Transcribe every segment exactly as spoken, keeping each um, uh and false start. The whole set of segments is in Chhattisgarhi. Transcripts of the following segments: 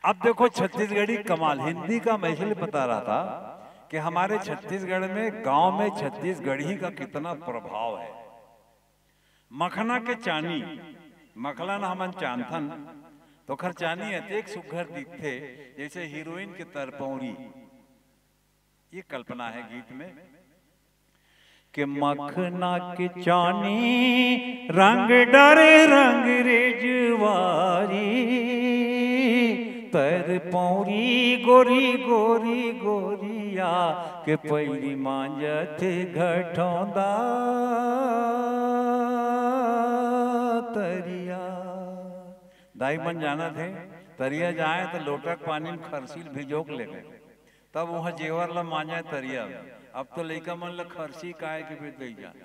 अब देखो, छत्तीसगढ़ी कमाल, हिंदी का मैं इसलिए बता रहा था कि हमारे छत्तीसगढ़ में, गांव में छत्तीसगढ़ी का कितना प्रभाव है। मखना के चानी, मखला न हमन चांथन, तो ओखर चानी अतेक सुघर दिखथे, जैसे हीरोइन के तरपौरी। ये कल्पना है गीत में कि मखना के चानी रंग डर रंग रेजवारी, तरपौरी गोरी गोरी गोरिया, के पैरी मांजथे घटौंदा तरिया। दाई मन जानत हे, तरिया जाए तो लोटा के पानी में खरसी ल भिजो के लेगे, तब वहाँ जेवर ला मांजे तरिया में। अब तो लइका मन ला खरसी काय के भी दे जाए,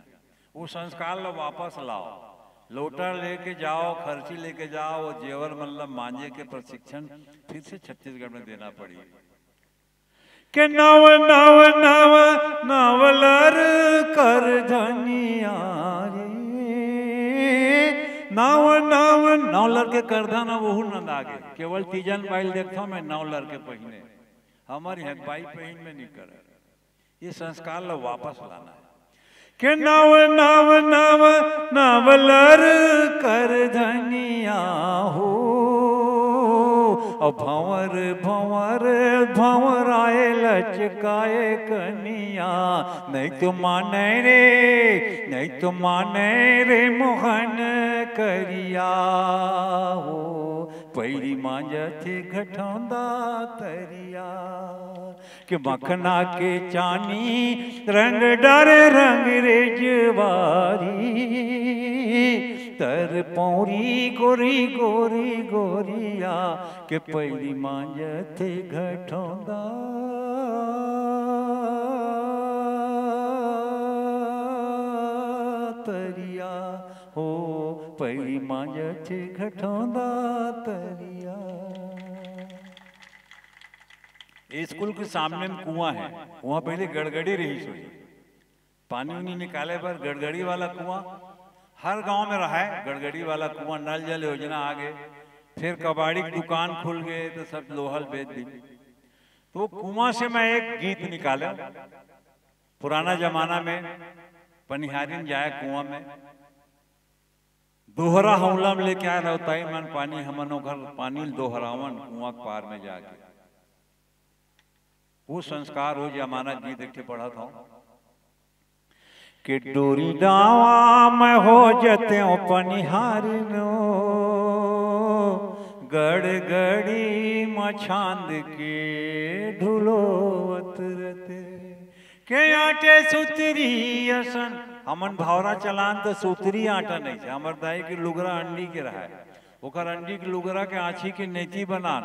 वो संस्कार ला वापस लाओ। लोटा लेके जाओ, खरसी लेके जाओ, वो जेवर मन ला मांजे के प्रशिक्षण फिर से छत्तीसगढ़ में देना पड़ी। के नव नव नव नवलर कर धनिया रे, नव नव नवलर के करधन अब ओहू नंदा गे। केवल तीजन बाई ल देखथौं मैं नवलर के पहिने, हमर यहाँ बाई पहिन में नहीं करे। ये संस्कार ला वापस लाना है। के नव नव नव नवलर कर धनिया हो, अउ भंवर भंवर भंवराए लचकाए कनिया, नहीं तो माने रे, नहीं तो माने रे मोहन करिया हो, पैरी मांजथे घटौंदा तरिया। के मखना के चानी रंग डर रंग रेजवारी, तरपौरी गोरी गोरी गोरिया, के पैरी मांजथे घटौंदा तरिया हो, पैरी मांजथे घटौंदा तरिया। ये स्कूल के सामने में कुआं है, वहाँ पहले गड़गड़ी रहिस होही, पानी उनी निकाले बर गड़गड़ी वाला कुआं हर गांव में रहा है। गड़गड़ी वाला कुआं, नल जल योजना आ गे, फिर कबाड़ी के दुकान खुल गए तो सब लोहा ल बेच दी। तो वो कुआं से मैं एक गीत निकाला, पुराना जमाना में पनिहारिन जाए कुआं में, दोहरा हौला में लेके आए रहो ताई मन पानी, हमन ओ घर पानी ल दोहरावन कुआं के पार में जाके। वो संस्कार, वो जमाना गीत एक ठे पढ़त हौं कि डोरी डावा में हो जतेंव पनिहारिन ओ, गड़गड़ी म छांद के ढुलोवत रते। के आंटे सुतरी असन, हमन भौंरा चलान त सुतरी आंटा नहीं छे, हमर दाई के लुगरा अंडी के रहय, ओकर अंडी के लुगरा के आंछी के नेती बनान,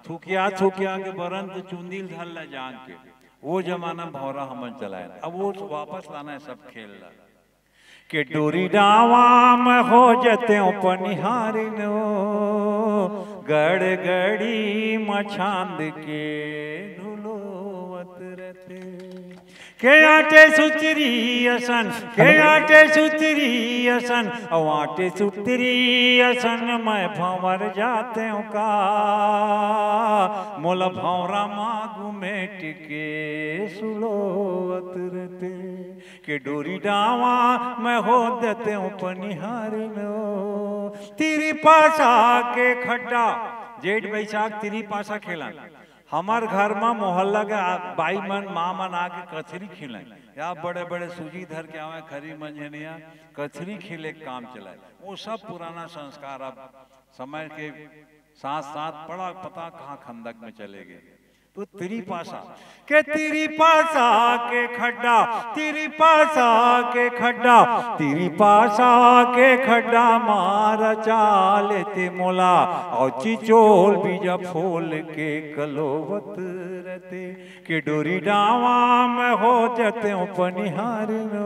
थुकिया थुकिया के बरन त चुंदी ल धर ल जांग के, वो जमाना में भौंरा हमन चलायन। अब वो वापस लाना है सब खेल ला। के डोरी डावा में हो जतेंव पनिहारिन ओ, गड़गड़ी म छांद के ढुलोवत रते। के आंटे सुतरी असन, के आंटे सुतरी असन, अउ आंटे सुतरी असन मैं भंवर जातेंव का, मोला भौंरा म गुमेट के सुलोवत रते। के डोरी डावा में हो जतेंव पनिहारिन ओ। तिरिपासा के खड्डा, जेठ बैसाख तिरिपासा खेलन। हमर घर म मोहल्ला के आ-, बाई मन, माँ मन आके कचरी खेलें, या बड़े बड़े सूजी धर के आवे, खरी मंझनिया कचरी खेले के काम चलाए। वो सब पुराना संस्कार अब समय के साथ साथ पड़ा पता कहाँ खंदक में चले गए। तो तिरिपासा के, तिरिपासा के खड्डा, तिरिपासा के खड्डा, तिरिपासा के खड्डा मार चाले ते मोला, अउ चिचोल बीजा फोल के कलोवत रते। के डोरी डावा में हो जतेंव पनिहारिन ओ,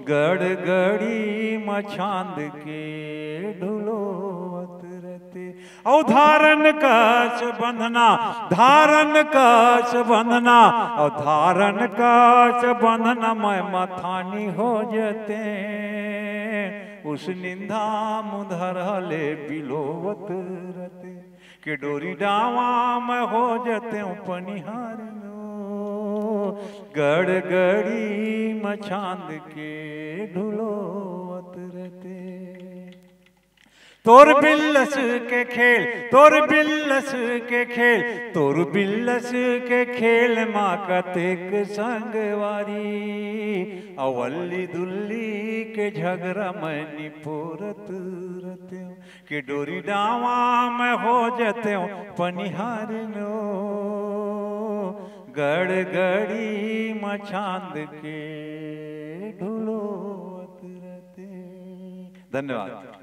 गड़गड़ी म छांद के ढुलोवत रते। अउ धारन कस बंधना, धारन कस बंधना, अउ धारन कस बंधना, मैं मथानी हो जतेंव, उस निंदा मुंधरहा ले बिलोवत रते। के डोरी डावा म हो जतेंव पनिहारिनो, गड़गड़ी म चांद के ढुलोवत रते। तोर बिल्लस के खेल, तोर बिल्लस के खेल, तोर बिल्लस के खेल मा कतेक संगवारी, अवल्ली दुल्ली के झगरा म निपोरत रतेंव। के डोरी डावा म हो जतेंव पनिहारिनो, गड़गड़ी म चांद के ढुलोवत रते। धन्यवाद।